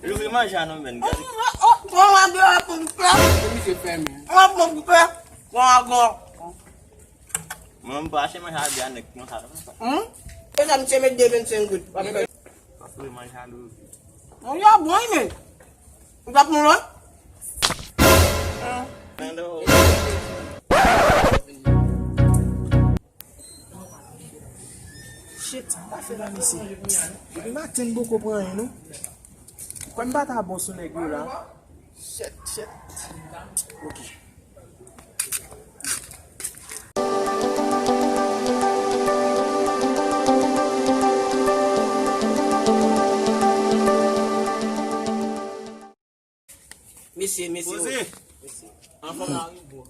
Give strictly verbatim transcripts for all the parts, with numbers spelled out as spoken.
Louvri manje a non, men gade. Oh, oh, oh, mwen ap pran koupe. Se misye fèmen. Mwen ap pran koupe. Mwen ap pran. Mwen, m pa achte manje a byen nèg konsa non. Hmm? E sa misye met de vennsenk goud. Louvri manje a louvri. Manje a bon, men. Ou t ap pran lòt? Shit, sa m ta fè la, mesye? Depi maten, m poko pran anyen, non. Kwè m pa ta bon sou nèg yo la. Shit, shit. Ok. Mesye, mesye. Poze. Mesye. Anfòm la wi, bro.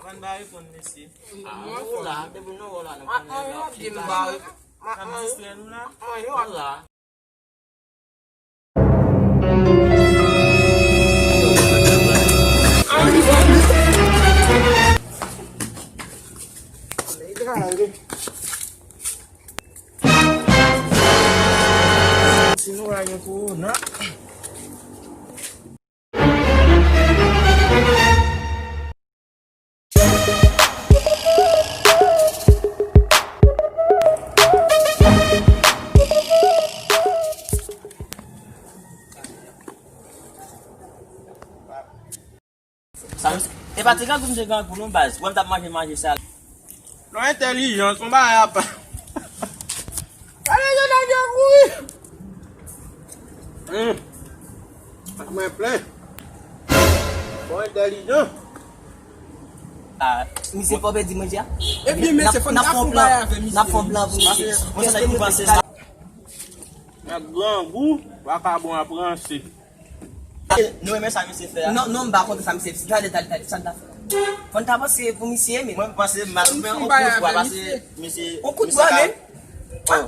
Avan n ba reponn, mesye. Ah, nou la, depi nou wè w la, nou konnen w ap di m ba. N ap distrè nou la. Nou la. Si nou la gen kowona. Sa, e pa ti grangou, misye grangou non baz. Wè m t ap manje manje sa. Non, entèlijans, yon bagay apa. Gade jan nèg yo kouri. Hmm. Ak men plen. Bon, entèlijan. Ah, misye fò pèdi manje a. Epi, mesye, fò n ap fè yon plan. N ap fè yon plan pou misye. Mwen, sa nèg ki panse sa. Nèg grangou, vakabon ap ranse. Nou renmen sa misye fè a. Non, non, m pa kontan sa misye fè. Talè, talè, talè, sa n ta fè? Fò n ta panse pou misye, men. Mwen, m panse m ap fè yon kout bwa, paske misye, yon kout bwa, men. Oh.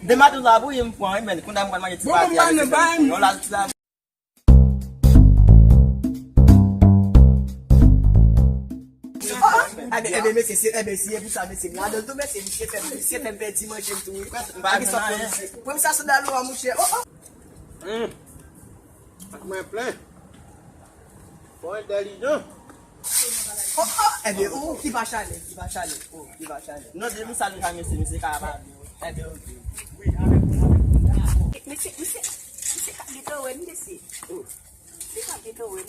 Demen maten la, bouyi m pran, men. Kounye a m pral manje ti pati a, mesye, fè m yon lal ti la. Oh, oh. Ebyen, ebyen, mesye, se, ebyen, si e pou sa, mesye, m ladan l tou, mesye, misye fè m, misye fè m pèdi manje m tou, wi. Pran sa sandal ou a, monchè. Oh, oh. Hmm. Ak men plen. Bon, entèlijan. Oh, oh, ebyen, oh, ki va chale, ki va chale, oh, ki va chale. Non, depi sa nou ka, mesye, misye ka pa byen. Ebyen, ok. Mesye, mesye, misye ka gentan wè n, mesye. Oh. Misye ka gentan wè n.